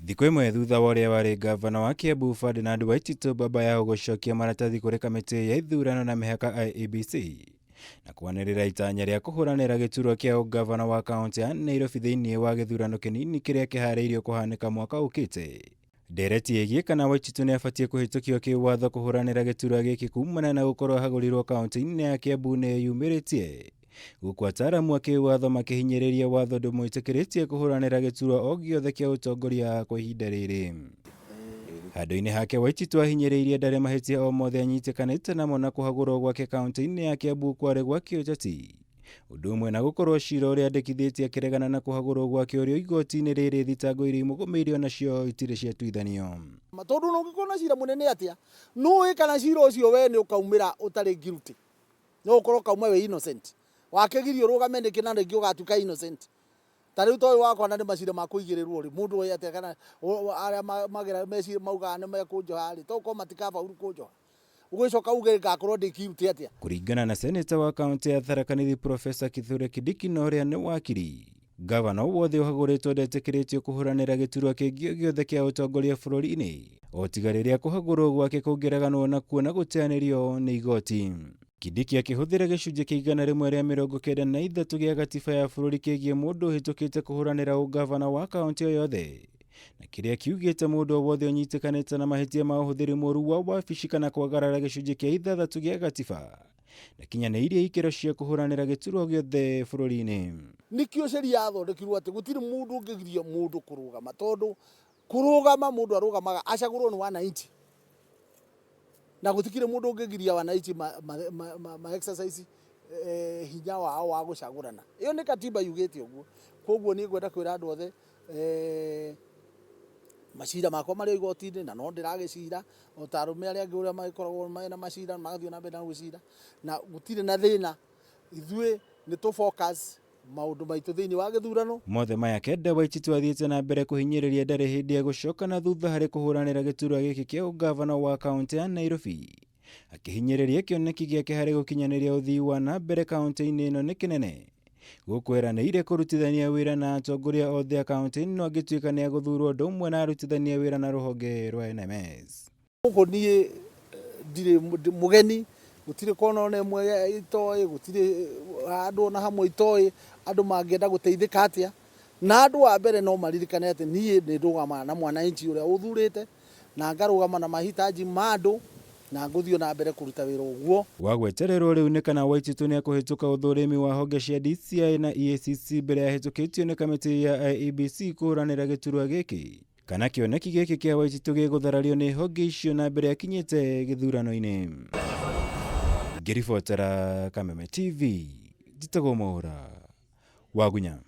Thikũ ĩmwe thutha wa ũrĩa warĩ ngavana wa Kiambu Ferdinand Waititu Baba Yao gũcokia maratathi kũrĩ kamĩtĩ ya ithurano na mĩhaka IEBC na kwanĩrĩra itanya rĩa kũhũranĩra gĩturwa kĩa ũngavana wa kaũntĩ ya Nairobi thĩinĩ wa gĩthurano kĩnini kĩrĩa kĩharĩirio kũhanĩka mwaka ũkĩte. Ndereti ĩgiĩ kana Waititu nĩ abatiĩ kũhĩtũkio kĩwatho kũhũranĩra gĩturwa gĩkĩ kumana na gũkorwo ahagũrirwo kaũntĩ-inĩ ya Kiambu nĩ yumĩrĩtie gũkũ ataaramu a kĩwatho makĩhinyĩrĩria watho ndũmwĩtĩkĩrĩtie kũhũranĩra gĩturwa o gĩothe kĩa ũtongoria kwa ihinda rĩrĩ. Handũ-inĩ hake Waititu ahinyĩrĩirie ndarĩ mahĩtia o mothe anyitĩkanĩte namo na kũhagũrwo gwake kaũntĩ-inĩ ya Kiambu kwarĩ gwa kĩũteti. Ũndũ ũmwe na gũkorwo cira ũrĩa andĩkithĩtie akĩregana na kũhagũrwo gwake ũrĩ o igoti-inĩ rĩrĩ thitango iria imũgũmĩire onacio itirĩ ciatuithanio. Tondũ ona ũngĩkorwo na cira mũnene atĩa, nũĩ kana cira ũcio we nĩ ũkaumĩra ũtarĩ guilty. No ũkorwo ũkauma wĩ innocent. Wakĩgirio ũrũgame nĩkĩ na rĩngĩ ũgatuĩka innocent. Ta rĩu ta ũyũ wakwa na nĩ macira ma kũigĩrĩrwo rĩ, mũndũ oĩ atĩa kana arĩa magera meciria maugaga nĩ mekũnjoha rĩ, to gũkorwo matikabauru kũnjoha. Ũgĩcoka uge ngakorwo ndĩ guilty atĩa? Kũringana na Seneta wa kaũntĩ ya Tharaka Nithi Professor Kithure Kindiki na ũrĩa nĩ wakiri, ngavana o wothe ũhagũrĩtwo ndetĩkĩrĩtio kũhũranĩra gĩturwa kĩngĩ o gĩothe kĩa ũtongoria bũrũri-inĩ, o tiga rĩrĩa kũhagũrwo gwake kũngĩreganwo nakuo na gũteanĩrio nĩ igoti. Kindiki akĩhũthĩra gĩcunjĩ kĩa 193 gĩa gatiba ya bũrũri kĩgiĩ mũndũ ũhĩtũkĩte kũhũranĩra ũngavana wa kaũntĩ o yothe, na kĩrĩa kiugĩte mũndũ o wothe ũnyitĩkanĩte na mahĩtia ma ũhũthĩri mũru wa wabici kana kwagarara gĩcunjĩ kĩa ithathatũ gĩa gatiba ndakinyanĩirie ikĩro cia kũhũranĩra gĩturwa gĩothe bũrũri-inĩ. Nĩkĩo sheria yathondekirwo atĩ gũtirĩ mũndũ ũngĩgiria mũndũ kũrũgama, tondũ kũrũgama mũndũ arũgamaga acagũrwo nĩ wananchi, na gũtikĩrĩ mũndũ ũngĩgiria wananchi ma, ma, ma, ma, ma exercise eh, hinya wao wa gũcagũrana. Ĩyo nĩ katiba yugĩte ũguo. Koguo niĩ ngwenda kwĩra andũ othe eh, macira makwa marĩ o igoti-inĩ na no ndĩragĩcira o ta arũme arĩa angĩ ũrĩa magĩkoragwo mena macira magathiĩ na mbere na gũcira, na gũtirĩ na thĩna. Ithuĩ nĩ tũ focus maũndũ maitũ thĩinĩ wa gĩthurano. Mothe maya kenda Waititu athiĩte na mbere kũhinyĩrĩria ndarĩ hĩndĩ egũcoka na thutha harĩ kũhũranĩra gĩturwa gĩkĩ kĩa ũngavana wa kaũntĩ ya Nairobi. Akĩhinyĩrĩria kĩoneki gĩake harĩ gũkinyanĩria ũthii wa na mbere kaũntĩ-inĩ ĩno nĩ kĩnene. Gũkũ eranĩire kũrutithania wĩra na atongoria othe a kaũntĩ ĩno angĩtuĩka nĩ egũthurwo ũndũ ũmwe na arutithanie wĩra na rũhonge rwa NMS. Gũkũ niĩ ndirĩ mũgeni, gũtirĩ kona ona ĩmwe itoĩ, gũtirĩ handũ ona hamwe itoĩ andũ mangĩenda gũteithĩka atĩa. Na andũ wa mbere no maririkane atĩ niĩ nĩ ndũgamaga na mwananchi ũrĩa ũthurĩte, na ngarũgama na mahitaji ma andũ, na ngũthiĩ o na mbere kũruta wĩra ũguo. Wa gwetererwo rĩu nĩ kana Waititu nĩekũhĩtũka ũthũrimi wa honge cia DCI na EACC mbere ya ahĩtũkĩtio nĩ kamĩtĩ ya IEBC kũhũranĩra gĩturwa gĩkĩ. Kana kĩoneki gĩkĩ kĩa Waititu gĩgũtharario nĩ honge icio na mbere akinyĩte gĩthurano-inĩ. Ngĩribotera Kameme TV, njĩtagwo Mwaũra Wagunya.